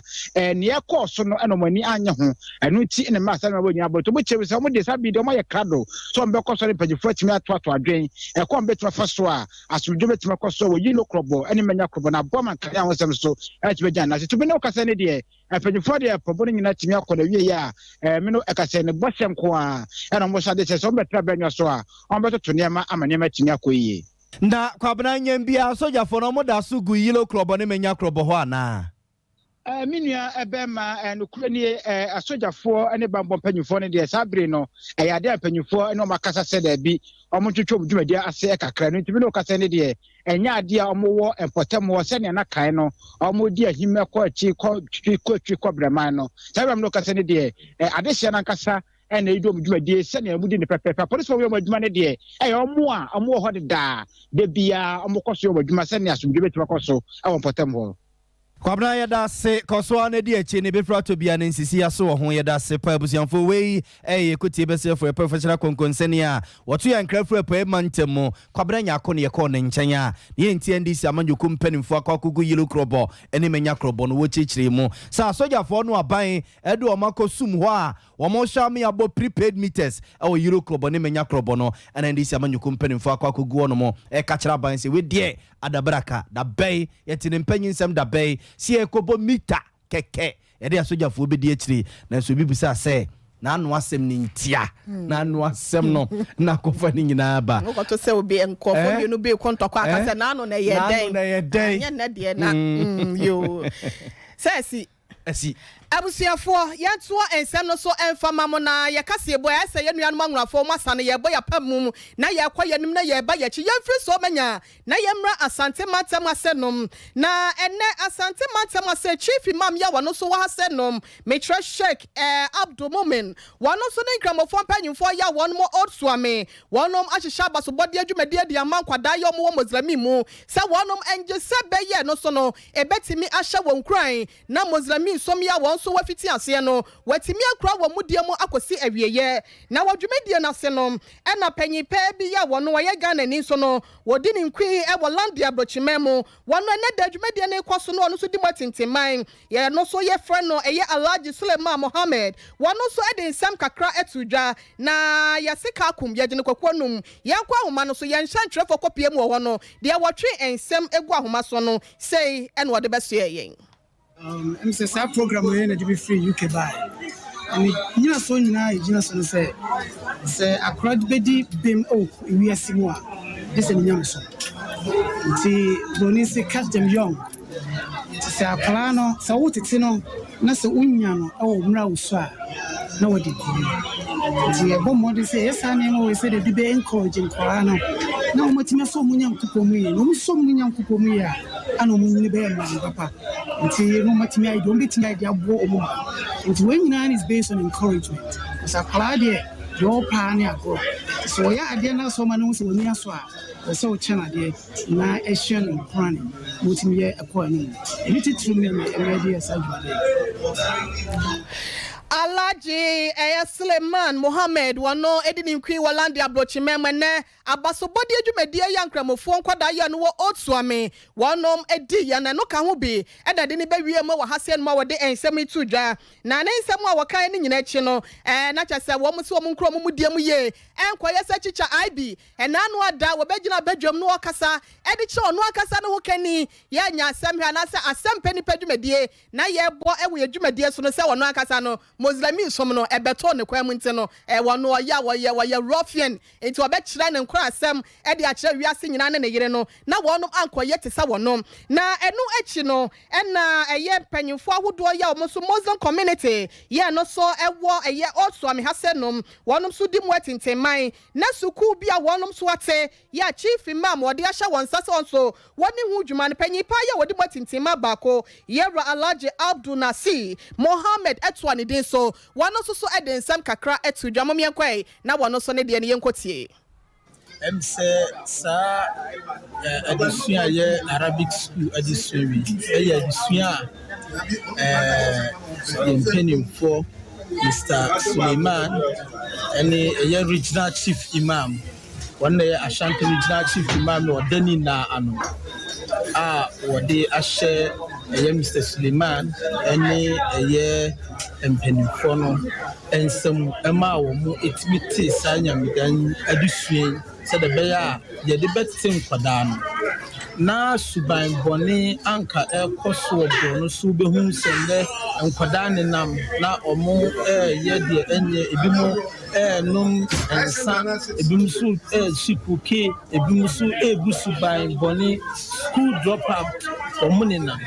nea ɛkɔɔ so no na wɔn ani annye ho. Ɛno nti na ɛmaa saa nneɛma wei nyinaa bɔe. Nti wɔkyerɛ sɛ wɔde saa bere yi deɛ wɔayɛ krado sɛ wɔbɛkɔ so ne mpanyimfo atumi atoatoa adwene ɛkwan a wɔbɛtumi afa so a asomdwoe bɛtumi akɔ so wɔ Yilo Krɔbɔ ne Manya Krɔbɔ na aboa ma nkanea ho nsɛm so atumi agyina n'ase. Nti me ne wo kasa yi deɛ, mpanyimfoɔ deɛ prɔbɔ no nyinaa atumi akɔ n'awieeɛ a me no ɛka sɛ ne bɔhyɛ nko ara ɛna wɔhyɛ ade sɛ sɛ wɔbɛtra abannwa so a wɔbɛtoto nneɛma ama nneɛma atumi akɔ yie. Na Kwabena Nyambia, asogyafoɔ no wɔda so gu Yilo Krɔbɔ ne Manya Krɔbɔ hɔ anaa? Me nua bɛrima, nokorɛ nie, asogyafoɔ ne bammɔ mpanimfoɔ no deɛ, saa bere no, ɛyɛ adeɛ a mpanimfoɔ ne wɔn akasa sɛ daabi, wɔntwetwe wɔn dwumadie ase kakra. Ɛno nti, me ne wo kasa yi deɛ, ɛnyɛ adeɛ a wɔwɔ mpɔtam hɔ sɛdeɛ na kan no wɔdi ahim kɔ akyi kɔ twi kɔ twi kɔ brɛman no. Saa bere a me ne wo kasa yi deɛ, adehyeɛ no ankasa na ɛredi wɔn dwumadie sɛdeɛ wɔdi no pɛpɛɛpɛ. Apolisifoɔ a wɔyɛ wɔn adwuma no deɛ, ɛyɛ wɔn a wɔwɔ hɔ dedaa, da biara wɔkɔ so yɛ wɔn adwuma sɛdeɛ asomdwoeɛ bɛtumi akɔ so wɔ mpɔtam hɔ. Kwabena yɛda ase kɔ so ara na di akyi ne befiri atɔ bia ne nsisi aso wɔ ho yɛda ase paa abusuafoɔ wei ɛyɛ yɛ kotie bɛsɛfoɔ yɛ professional konkonsenni a wɔto yɛn nkra firi apueɛ mantam mu Kwabena Nyarko ne yɛkɔɔ ne nkyɛn a ne yɛn nti NDC amanyɔkuo mpanimfoɔ akɔ akɔgu Yilo Krɔbɔ ne Manya Krɔbɔ no wɔkyirikyiri mu sɛ asogyafoɔ no aban de wɔn akɔ sum hɔ a wɔn hyɛ ame abɔ prepaid meters wɔ Yilo Krɔbɔ ne Manya Krɔbɔ no ɛna NDC amanyɔkuo mpanimfoɔ akɔ akɔgu hɔ nom ɛka kyerɛ aban sɛ wei deɛ Adabraka, da bɛn? Yɛte ne mpanyinsɛm da bɛn? Sɛ yɛrekɔbɔ mita kɛkɛ, yɛde asogyafoɔ bɛdi akyire. Nanso obi bisaa sɛ, N'ano asɛm no ntia? N'ano asɛm no na akɔfa ne nyinaa ba. Wokɔto sɛ obi nkurɔfoɔ mmienu bi reko ntɔkwa aka sɛ n'ano na ɛyɛ dɛn? N'ano na ɛyɛ dɛn? Anyɛ nnɛ deɛ na yoo. Sɛ asi. Asi. Abusuafoɔ, yɛntoa nsɛm no so mfa ma mo na yɛ kaseɛbɔ a ɛsɛ yɛn nuanom anwonafoɔ mo asa no yɛrebɔ yɛn apam mu na yɛrekɔ yɛn anim na yɛreba yɛn akyi. Yɛmfiri Somanya na yɛmmra Asante mantam ase nom. Na ɛnnɛ Asante mantam ase Chief Imam yi a wɔno nso wɔ ha sɛ nom, mekyerɛ Sheikh eh, Abdul Mumin, wɔno nso ne Nkramofoɔ mpanyimfoɔ yi a wɔnom wɔ Old Suame, wɔnom ahyehyɛ abasobɔdeɛ dwumadie de ama nkwadaa yi a wɔwɔ Mozlemi mu sɛ wɔnom ngye sɛ bɛyɛ no so no ɛbɛtumi ahyɛ wɔn nkuran na Moslɛmi som yi a wɔn nso wɔafiti aseɛ no, wɔatumi akura wɔn mudie mu akɔsi awieɛ. Na wɔ dwumadie no ase no, ɛna panyin pɛɛ bi a wɔno ɔyɛ Ghanani nso no, wɔdi ne nkui wɔ London abrokyiman mu. Wɔno ɛnɛ da dwumadie no rekɔ so no ɔno nso di mu atintimman. Yɛ no nso yɛfrɛ no ɛyɛ Alhaji Suleiman Mohammed. Wɔno nso de nsɛm kakra too dwa. Na yɛse Kakum, yɛgye no kwaku anum. Yɛnkɔ ahoma no so, yɛn hyɛntwerɛfoɔ kɔpie mu wɔ hɔ no, deɛ wɔtwe nsɛm gu ahoma soɔ no, Sei na ɔde bɛsoɛɛ yɛn. Um, ɛm sɛ saa program yi na de bi firi UK bae. Ɛne nyinasoɔ nyinaa ɛgyina so no sɛ, sɛ akora bɛdi bem wɔ wiase mu a, gye sɛ ne nyamesom. Nti buroni se catch them young. Nti sɛ akwaraa no, sɛ wotete no na sɛ wonya no wɔ mmerɛ a wosua a, na wɔde nkonim. Nti yɛbɔ mmɔden sɛ yɛyɛ saa nneɛma wei sɛdeɛ ɛde bɛ encourage nkwadaa no na wɔatumi asɔ wɔn Nyankopɔn mu yie. Na wɔsɔ wɔn Nyankopɔn mu yie a, ana wɔn nyini bɛyɛ mmaa papa. Nti na wɔatumi ayɛ deɛ wɔbɛtumi ayɛ de aboa wɔn ma. Nti wei nyinaa is based on encouragement. Sɛ akwadaa deɛ, deɛ ɔpɛ ara ne agorɔ. Nti sɛ ɔyɛ adeɛ na sɛ ɔma no hu sɛ w'ani asɔ a, ɛsɛ sɛ wokyɛ no adeɛ na ɛhyɛ no nkuran ma ɔtumi yɛ ɛkɔ anim. Ɛno titiriw ne nea ɛma yɛde yɛ saa dwumadi yi. Alhaji ɛyɛ Suleiman Mohammed wɔno edi ne nkui wɔ Lande abrokyiman mu ɛnɛ abasobɔdeɛ dwumadie yɛ nkramofoɔ nkwadaa yɛ no wɔ Old Suame wɔnom edi yɛ no ɛno ka ho bi ɛna de ne bɛwie mu wɔ ha sɛ no a wɔde nsɛm yi to dwa. Na ne nsɛm a wɔkae no nyinaa akyi no, ɛɛ, na kyerɛ sɛ wɔn se wɔn nkura wɔn mudie mu yie, ɛnkɔyɛ sɛ kyikya IB, ɛna ano ada, wɔbɛgyina badwam na wɔkasa de kyerɛ ɔno ankasa ne ho kani, yɛanya asɛm hwɛ anaasɛ asɛm pɛ nipa dwumadie na yɛbɔ wɔ yɛn dwumadie so no sɛ ɔno ankasa no Moslemi som no ɛbɛtoo ne kwan mu nti no, ɛɛ, ɔno ɔyɛ a wɔyɛ, wɔyɛ ruffian, nti ɔbɛkyerɛ ne nkorasɛm de akyerɛ wiase nyinaa ne ne yere no, na wɔnom ankɔyɛ te sɛ wɔnom. Na ɛno akyi no, Ɛna ɛyɛ mpanyinfoɔ ahodoɔ yi a wɔn nso Muslim community yɛ no so ɛwɔ ɛyɛ Old Suame ha sɛ nom wɔnom nso di mu atintinman na sukuu bi a wɔnom nso ate yɛ a Chief Imam wɔde ahyɛ wɔn nsa sɛ wɔn nso wɔne ho dwuma no panyin paa yi a wɔdi mu atintinman baako Yɛwura Alhaji Abdul Nasir Mohammed ɛtoa ne din so wɔn nso so ɛde nsɛm kakra ɛto dwa mom yɛnkɔ ɛ na wɔn nso ne deɛ no yɛnkɔ tie. Ɛm sɛ saa adesua a ɛyɛ Arabic school adesua yi ɛyɛ adesua a yɛn mpanimfoɔ Mister Suleiman ɛne ɛyɛ regional chief imam wɔn na ɛyɛ Ashanti regional chief imam na ɔda ne nyinaa ano a wɔde ahyɛ ɛyɛ Mister Suleiman ɛne ɛyɛ mpanimfoɔ no nsam maa wɔtumi tee saa nyamedan yi adesua yi sɛdeɛ ɛbɛyɛ a yɛde bɛte nkwadaa no. Na suban bɔne anka ɛrekɔ so wɔ borɔno so wobɛhu sɛ nnɛ nkwadaa nenam na wɔreyɛ deɛ ɛnyɛ, ebinom renom nsa, ebinom nso rehye koke, ebinom nso regu suban bɔne, school drop out, wɔn nenam.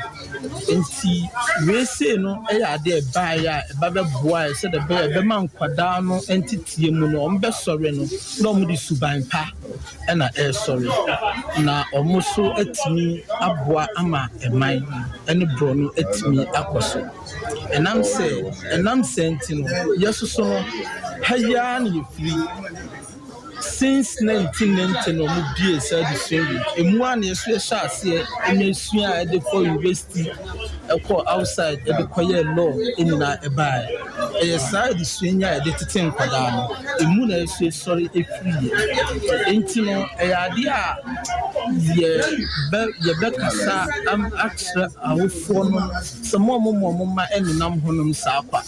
Enti wei sei no yɛ adeɛ a ɛbaeɛ a ɛba bɛboaeɛ sɛdeɛ ɛbɛyɛ a ɛbɛma nkwadaa no nteteɛ mu no wɔbɛsɔre no na wɔde suban pa na ɛresɔre na wɔn nso atumi aboa ama ɛman ne borɔ no atumi akɔ so. Ɛnam sɛ ɛnam saa nti no yɛsoso no ha yi ara na yɛfiri. Since 1990 na ɔmo bue saa adesua wei. Emu ara na yɛso yɛhyɛ aseɛ nya sua a ɛde kɔ university, ɛkɔ outside, ɛde kɔyɛɛ law nyinaa ɛbaeɛ. Ɛyɛ saa adesua yi a yɛde tete nkwadaa no, emu na yɛso yɛsɔre firiiɛ. Enti no ɛyɛ adeɛ a yɛbɛ yɛbɛkasa akyerɛ awofoɔ no sɛ mo a mo mo mma ɛnenam hɔnom saa kwa.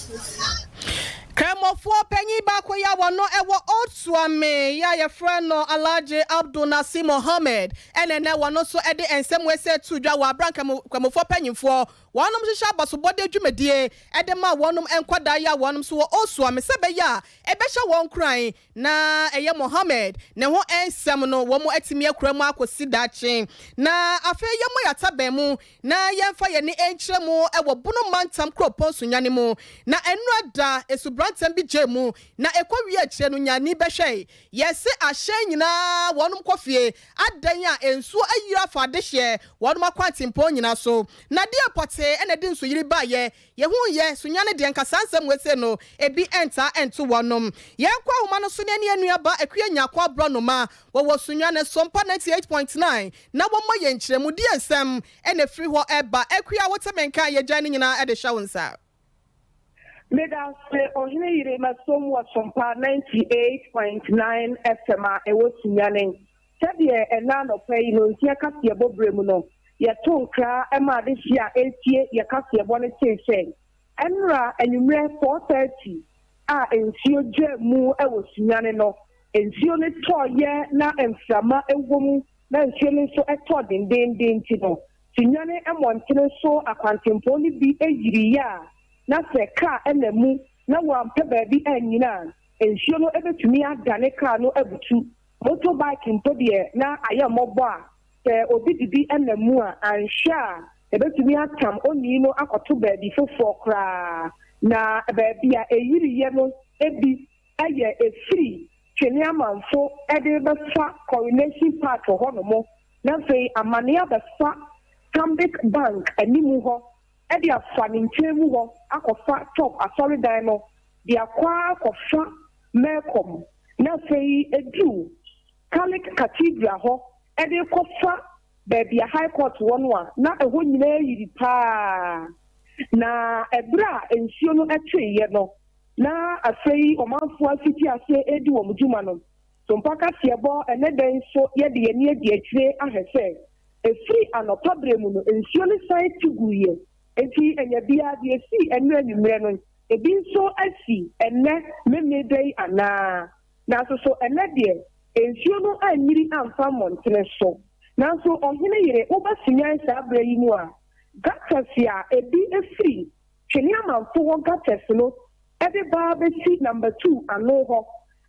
Kramofoɔ panyin baako yi a wɔno wɔ Old Suame yi a yɛfrɛ no Alhaji Abdul Nasir Mohammed ɛna ɛnɛ wɔno nso de nsɛm wei sɛ too dwa wɔ abere a Nkramofoɔ panyinfoɔ wɔnom hyehyɛ abasobɔdeɛ dwumadie de ma wɔnom nkwadaa yi a wɔnom nso wɔ Old Suame sɛ ɛbɛyɛ a ɛbɛhyɛ wɔn nkuran na ɛyɛ Mohammed ne ho nsɛm no wɔn atumi akura mu akɔsi daakye. Na afei yɛmmɔ yɛn ataban mu na yɛmfa yɛn ani nkyerɛ mu wɔ Bono mantam kuropɔn Sunyani mu. Na nnora da asubrantam bi gyee mu na ɛkɔwiee akyire no Nyani bɛhwɛe. Yɛse ahyɛn nyinaa wɔnom kɔ fie adɛn a nsuo ayiri afa adehyeɛ wɔnom akwantempɔn nyinaa so. Na deɛ pɔtee na ɛde nsuyiri baeɛ Yɛhuu yɛ Sunyani deɛ nka saa nsɛm wei sei no ebi ntaa nto wɔnom. Yɛnkɔ ahoma no so ne yɛne yɛn nua baa Akua Nyarko Aborɔnoma wɔwɔ Sunyani Sompa 98.9 na wɔmmɔ yɛn nkyerɛmu deɛ nsɛm na ɛfiri hɔ ɛba. Akua wote me nka a yɛgyae ne nyinaa de hyɛ wo nsa. Medase Ɔhene Yere masom wɔ Sompa 98.9 FM a ɛwɔ Sunyani. Sɛdeɛ ɛnnɛ anɔpa yi nonsia kaseɛbɔ berɛ mu no, yɛtoo nkra maa adehyeɛ a ɛretie yɛn kaseɛbɔ no tee sɛ, ɛnnora anwummerɛ 4:30 a nsuo gyaa mu wɔ Sunyani no, nsuo no tɔeɛ na mframa wɔ mu na nsuo no nso tɔ dendeenden nti no, Sunyani mmɔntene so akwantempɔn no bi yiriiɛ a na sɛ kaa nam mu na wɔampɛ baabi annyina a, nsuo no bɛtumi adane kaa no abutu. Motorbike mpo deɛ na ayɛ mmɔbɔ a, sɛ obi de bi nam mu a, anhwɛ a ɛbɛtumi atam onii no akɔto baabi foforɔ koraa. Na baabi a ɛyiriiɛ no bi yɛ ɛfiri Twene Amanfo de rebɛfa Coronation Park hɔnom, na afei amane abɛfa Stanbic Bank animu hɔ de afa ne nkyɛn mu hɔ akɔfa Top asɔredan no de akɔ ara akɔfa Melcom na afei eduru Catholic Cathedral hɔ de rekɔfa baabi a High Court wɔ no a, na ɛhɔ nyinaa ayiri paa. Na ɛberɛ a nsuo no teeɛ no. na afei ɔmanfoɔ afiti aseɛ redi wɔn dwuma no, Sompa kaseɛbɔ ɛnnɛ da yi nso yɛde yɛn ani adi akyire ahwɛ sɛ ɛfiri anɔpa berɛ mu no nsuo no san te guiɛ. Enti anya biara deɛ ɛsii ɛnnora anwummerɛ no ebi nso asi ɛnnɛ Memeneda yi anaa? Nanso so ɛnnɛ deɛ nsuo no anyiri amfa mmɔntene so? Nanso ɔhene yere woba Sunyani saa berɛ yi mu a, gutters a ebi firi Twene Amanfo hɔ gutters no de ba bɛsi number two ano hɔ.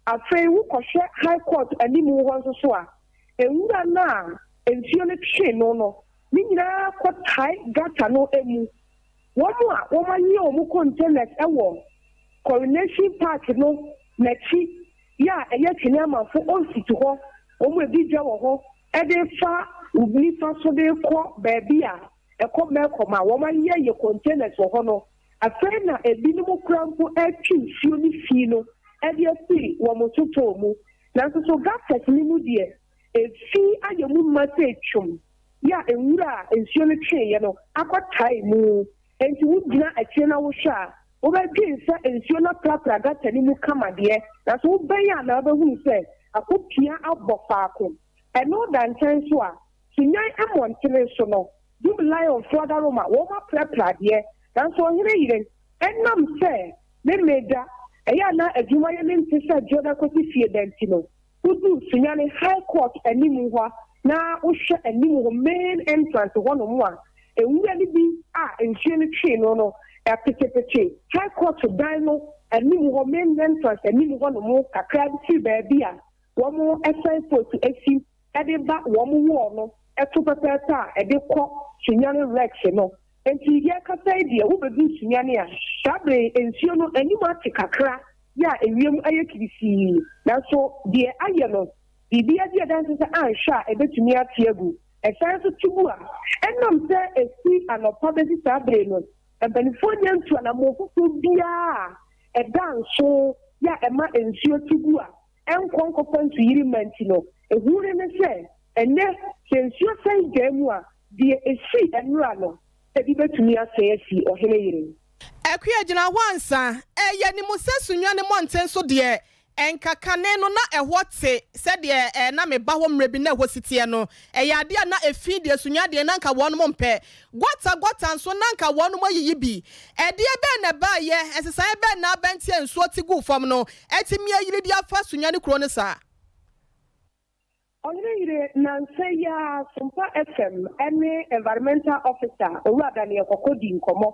Afei wokɔhwɛ High Court animu hɔ nso so a, nwura no a nsuo no twe no no, ne nyinaa kɔtae gutter no mu. Wɔn a wɔayeyɛ wɔn containers wɔ Coronation Park no n'akyi yɛ a ɛyɛ Twene Amanfo Osit hɔ, wɔn a ɛdi dwa wɔ hɔ de fa wo nifa so de rekɔ baabi a ɛkɔ Melcom a wɔayeyɛ yɛ containers wɔ hɔ no, afei na ebinom koraa mpo retwe nsuo ne fi no de afiri wɔn sotɔɔ mu. Nanso so gutters no mu deɛ, efi ayɛ mu ma sɛ twom yɛ a nwura a nsuo no tweeɛ no akɔtae mu. Enti wogyina akyire na wohwɛ a, wobɛdwen sɛ nsuo no aprapra gutter no mu kama deɛ, nanso wobɛn a na wobɛhunu sɛ akɔpia abɔ faako. Ɛno da nkyɛn nso a, Sunyani mmɔntene so no, Dum Lionfoɔ adaworoma, wɔaprapra adeɛ, nanso ɔhene yere, ɛnam sɛ Memeneda, ɛyɛ a na adwumayɛ no nte sɛ Dwoda kɔsi Fieda nti no, wodu Sunyani High Court anim hɔ na wohwɛ anim hɔ main entrance hɔnom a, nwura no bi a nsuo no twee no no petepete High Court dan no anim hɔ main entrance anim hɔnom kakra bi firi baabi a wɔsan post asi de ba wɔn wall no to pɛpɛɛpɛ a ɛde kɔ Sunyani Rex no. Enti yɛrekasa yi deɛ wobɛduru Sunyani a, saa berɛ yi nsuo no anim ate kakra yɛ a ewiem ayɛ kirisii. Nanso deɛ ayɛ no, biribi adi adanse sɛ anhwɛ a ɛbɛtumi ate agu. Ɛsan nso te gu a, ɛnam sɛ ɛfiri anɔpa bɛsi saa berɛ yi no, mpanimfoɔ nnya ntu anammɔn foforɔ biara a ɛda nso yɛ a ɛma nsuo te gu a ɛnkɔ nkɔfa nsuyiri mma nti no, ehu no ne sɛ, ɛnnɛ, sɛ nsuo sɛe gyaa mu a, deɛ ɛsii nnora no, ebi bɛtumi asɛe asi ɔhene yere. Akua gyina hɔ ansa. Ɛyɛ ne mu sɛ Sunyani mmɔnten so deɛ, ɛnka kane no na ɛhɔ te sɛdeɛ ɛɛ na meba hɔ mmerɛ bi na ɛhɔ si teɛ no. Ɛyɛ adeɛ a na efi deɛ Sunyani deɛ na anka wɔnom mpɛ. Gɔta gɔta nso na anka wɔnom ayiyi bi. Ɛdeɛ bɛn na ɛbaeɛ? Nsesaeɛ bɛn na aba nti a nsuo te guu fam no atumi ayiri de afa Sunyani kuro no saa? Ɔhene yere, nnansa yi ara Sompa FM ne Environmental Officer Owura Daniel Kɔkɔ dii nkɔmmɔ,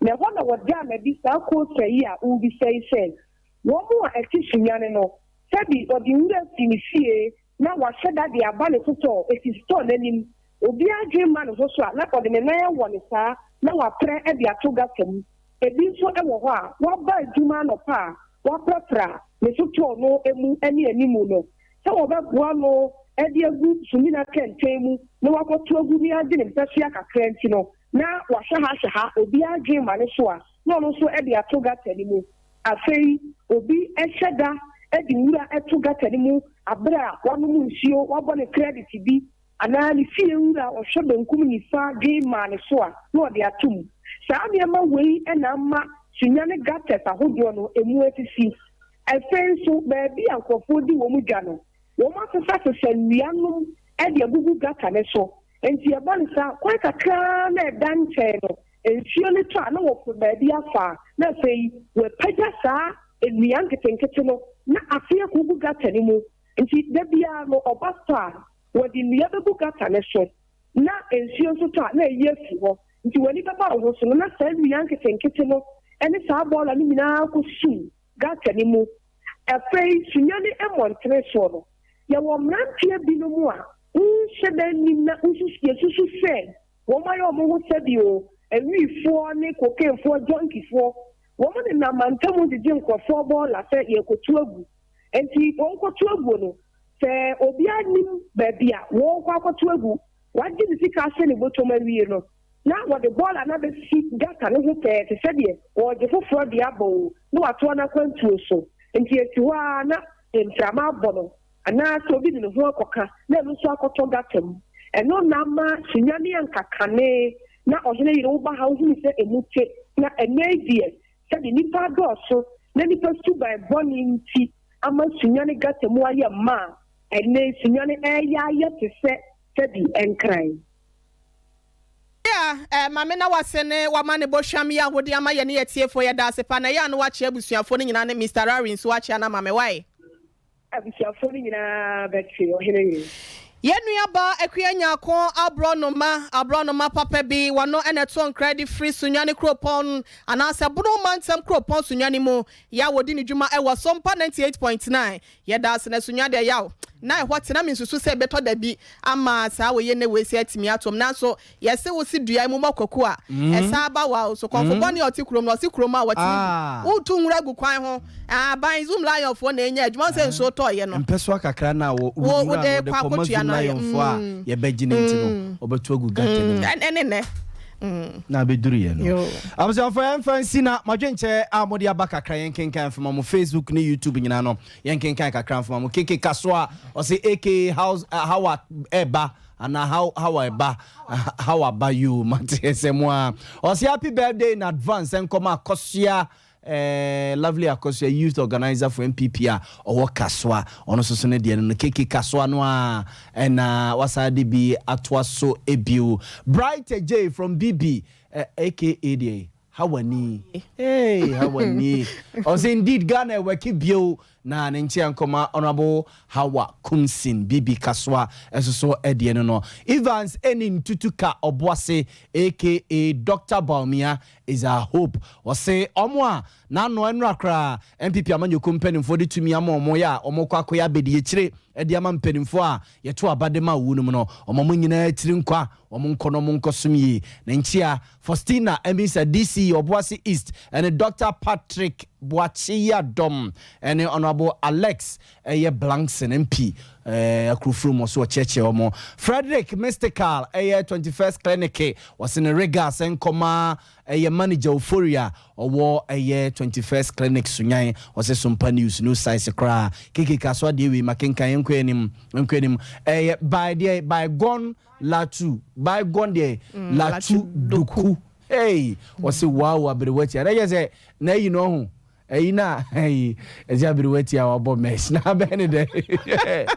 na ɛhɔ na wɔdaa no adi saa koota yi a worebisa yi sɛ, wɔn a ɛte Sunyani no, sɛbi ɔde nwura fi ne fie na wahyɛ da de aba ne sotɔɔ, esi sotɔɔ no anim, obiara dwen ma ne ho so a, na ɔde ne nan awɔ no saa na waprɛ de ato gata mu. Ebi nso wɔ hɔ a, waba adwuma anɔpa a, waprapra ne sotɔɔ no mu ne anim no, sɛ wɔbɛboa no de agu sumina kɛntɛn mu na wakɔto agu ne agye ne mpasua kakra nti no, na wahwɛ ha hwɛ ha, obiara dwen ma ne so a, na ɔno nso de ato gata no mu. Afei obi hyɛ da de nwura to gata no mu bere a wanom nsuo, wabɔ ne credit bi, anaa ne fie wura a ɔhwɛ benkum nifa dwen maa ne so a, na ɔde ato mu. Saa nneɛma wei na ama Sunyani gutters ahodoɔ no emu asisi. Afei nso, baabi a nkurɔfoɔ di wɔn dwa no, wɔasesasesa nnua nom de agugu gutter no so. Enti ɛba no saa a, kwan kakra ara na ɛda nkyɛn no, nsuo no tɔ a, na wɔpɛ baabi afa a, na afei wɔapagya saa nnua nketenkete no na afei akɔgu gutter no mu. Nti da biara no, ɔba tɔ a, wɔde nnua bɛgu gutter no so, na nsuo nso tɔ a, na ayi afi hɔ. Nti w'ani bɛba wo ho so no, na saa nnua nketenkete no ne saa bɔɔla no nyinaa akɔsum gutter no mu. Afei Sunyani mmɔntene soɔ no, yɛwɔ mmeranteɛ binom a wonhyɛ da nnim na wosusu, yɛsusu sɛ wɔayɛ wɔn ho sɛdeɛ awifoɔ ne kokeenfoɔ, junkifoɔ. Wɔnenam mantam gyegye nkurɔfoɔ bɔɔla sɛ yɛrekɔtu agu. Enti wɔkɔtu aguo no, sɛ obiara nnim baabi a wɔrekɔ akɔto agu, wagye ne sika ahyɛ ne bɔtɔm awie no, na wɔde bɔɔla no abɛsi gata no ho pɛɛ te sɛ deɛ wɔregye foforɔ de abɔ o, na watoa n'akwantuo so. Enti ɛsi hɔ ara na mframa abɔ no anaasɛ obi de ne ho akɔka na ɛno nso akɔtɔ gata mu. Ɛno na ama Sunyani anka kane na ɔhene yere woba ha wohunu sɛ ɛmu te na ɛnnɛ yi deɛ sɛdeɛ nnipa adɔɔso. na nnipa suban bɔne nti ama Sunyani gata mu ayɛ ma a ɛnnɛ yi Sunyani reyɛ ayɛ te sɛ sɛbi Nkran. Bea eh, Mame na wase ne wama ne bɔhwam yi a wode ama yɛne atiefoɔ yɛda ase paa na ɛyɛ a na wakyea abusuafoɔ no nyinaa ne Mister Rari nso wakyea no ama me wae. Abusuafoɔ no nyinaa bɛte, ɔhene yere. Yɛn nua baa Akua Nyarko aborɔnoma, aborɔnoma papa bi, wɔno na ɛtoo nkra de firi Sunyani kuropɔn anaasɛ Bono mantam kuropɔn Sunyani mu, yɛ a wɔdi ne dwuma wɔ Sompa 98.9. Yɛda ase na Sunya deɛ yaw na ɛhɔ te na mensusu sɛ ɛbɛtɔ da bi ama saa wei ne wei sɛ atumi atom nanso yɛse wo se dua mu mɔ kwaku a ɛsan ba wa so kɔmfo bɔne a ɔte kurom no ɔse kurom a wɔtumi wotu nwura gu kwan ho aban Zoom Lion foɔ na ɛnya adwuma sɛ nsuo tɔɔyɛ no mpɛsoa kakra na wo wo nwura no de kɔma Zoom Lion foɔ a yɛbɛgye no nti no ɔbɛtu agu gutter no mu ɛne nɛ na abɛduru yɛ no. Abusuafoɔ yɛmfa nsi na madwenkyɛ a mode aba kakra yɛnkenkan mfama mo Facebook ne YouTube nyinaa no yɛnkenkan kakra mfama mo. Keke Kasoa ɔse aka house hawa ɛba anaa how hawa ɛba hawa ba yoo mate ɛsɛ mo a ɔse happy birthday in advance ɛnkɔma Akosua Eh lovely Akosua youth organizer for NPP a ɔwɔ Kasoa ɔno nso so ne deɛ no no KK Kasoa no a ɛna wasan de bi atoa so bio Bright Adjei from BB eh, aka deɛ Hawani hey Hawani ɔsɛ indeed Ghana ɛwɛke bio na ne nkyea nkɔma Honourable Hawa Kumsin BB Kasoa ɛso so ɛdeɛ no no Evans Enin Tutuka Ɔboase aka Doctor Bawumia is our hope. Ɔse ɔmo a n'ano ɛnora koraa NPP amanyɔkuo mpaninfoɔ de tumi ama ɔmo yɛ a ɔmo kɔ akɔyɛ abɛdiakyire de ama mpaninfoɔ a yɛto aba de ma ɔwu no mu no ɔma ɔmo nyinaa tiri nkwa ɔmo nkɔ na ɔmo nkɔ som yie. Ne nkyea Faustina Amisa DC Ɔboase East ɛne Doctor Patrick Boakye Yiadom ɛne Honourable Alex ɛyɛ Blankson MP Akurofrom ɔso ɔkyerɛkyerɛ ɔmo. Frederick Mystical ɛyɛ 21st Clinic ɔse ne regards nkɔma ɛyɛ manager Ofori a ɔwɔ ɛyɛ 21st Clinic Sunyan ɔse Sompa News no size koraa KK kaso adeɛ wei makenkan yɛnkɔ anim yɛnkɔ anim ɛyɛ by deɛ by gone latu by gone deɛ latu doku hey ɔse wow aberewa tia na yɛ sɛ na ayi no ɔho Ɛyi na ɛyi ɛsɛ aberewa ti a wabɔ mess na abɛn ne dɛ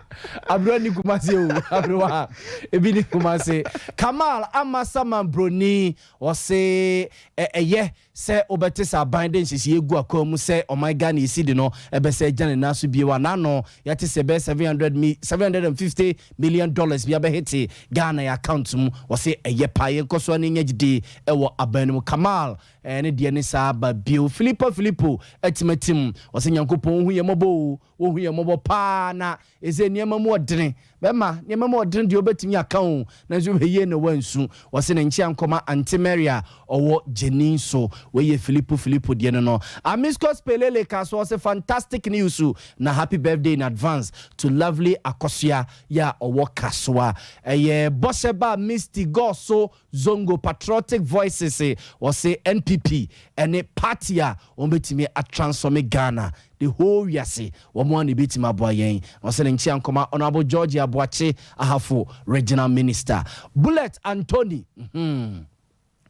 aberewa ni kumase o aberewa ebi ni kumase Kamal Amasaman broni ɔse ɛyɛ sɛ wobɛte sɛ aban de nhyehyɛeɛ gu akwan mu sɛ ɔman Ghana esi de no ɛbɛsɛ agya ne nan so bio a n'ano yɛte sɛ ɛbɛyɛ 700 mi 750 million dollars bi abɛhete Ghana yɛ account mu ɔse ɛyɛ paa yɛnkɔ so ne nya gyidie ɛwɔ aban no mu Kamal Ɛɛ ne deɛ ne saa ba bio. Filipo Filipo atimatim ɔsɛ Nyankopɔn wohu yɛn mmɔbɔ oo wohu yɛn mmɔbɔ paa na ɛsɛ nneɛma mu ɔdene bɛma nneɛma mu ɔdene deɛ wobɛtumi aka oo nanso hwɛ yie na wansu ɔse ne nkyea nkɔma Ante Mary a ɔwɔ Gyeni so wei yɛ Filipo Filipo deɛ no no Amiscos Pelele ka so ɔse fantastic news na happy birthday in advance to lovely Akosua yɛ a ɔwɔ Kasoa ɛyɛ bɔhyɛ ba Misty Gɔso Zongo Patriotic Voices wɔse NPP ne party a wɔn bɛtumi atransfɔme Ghana the whole wiase wɔn ara na ɛbɛtumi aboa yɛn na ɔsɛ ne nkyea nkɔma Honourable George Aboakye Ahafo Regional Minister Bullet Anthony hmm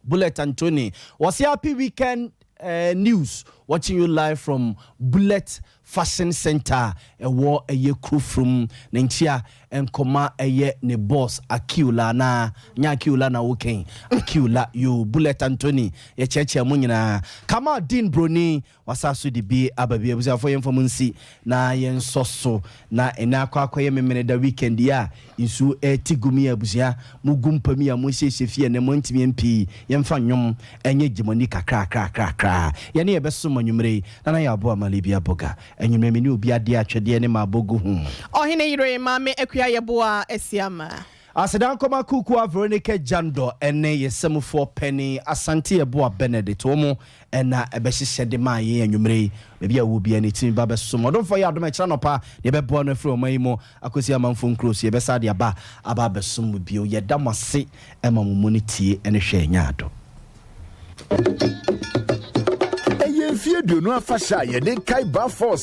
Bullet Anthony wɔse happy weekend eh, news watching you live from Bullet Fashion Centre a ɛwɔ ɛyɛ Kurofrom ne nkyea nkɔma ɛyɛ ne boss Akiola anaa nyɛ Akiola na woka yi Akiola yoo Bullet Anthony yɛkyerɛkyerɛ mo nyinaa Kamal Deen Broni wasa so de bi aba bi abusuafoɔ yɛmfa mo nsi na yɛnsɔ so na ɛnɛ akɔ akɔyɛ Memeneda weekend yi a nsuo ɛrete gu mu yi abusua mo gu mpa mu yi a mo nhyehyɛ fie ɛnɛ mo antumi ampii yɛmfa nnwom ɛnyɛ gye mo ani kakrakrakrakra yɛne yɛbɛsom anwumerɛ yi Nana yɛ aboa ma Libya boga anwumerɛ me ne obi adeɛ atwɛdeɛ ne maabɔ gu ho. Ɔhene yere Maame Akua Yeboah Asiamah. Aseda nkɔma Kukua Veronica Jandor ne yɛ samufoɔ panin Asante Yeboah Benedict wɔn na ɛbɛhyehyɛ de maa yɛn anwumerɛ yi. Baabi a wowɔ biara no tumi ba bɛsom. Ɔdomfoɔ yɛ adom a ɛkyerɛ anɔpa na yɛbɛboa no afiri ɔman yi mu akɔsi amanfoɔ nkuro so. Yɛbɛsan de aba aba abɛsom mo bio. Yɛda mo ase ma mo mu no tie ne hwɛ nyɛ ado. Ɛyɛ mfeɛ aduonu afahyɛ a yɛde kae Balfour.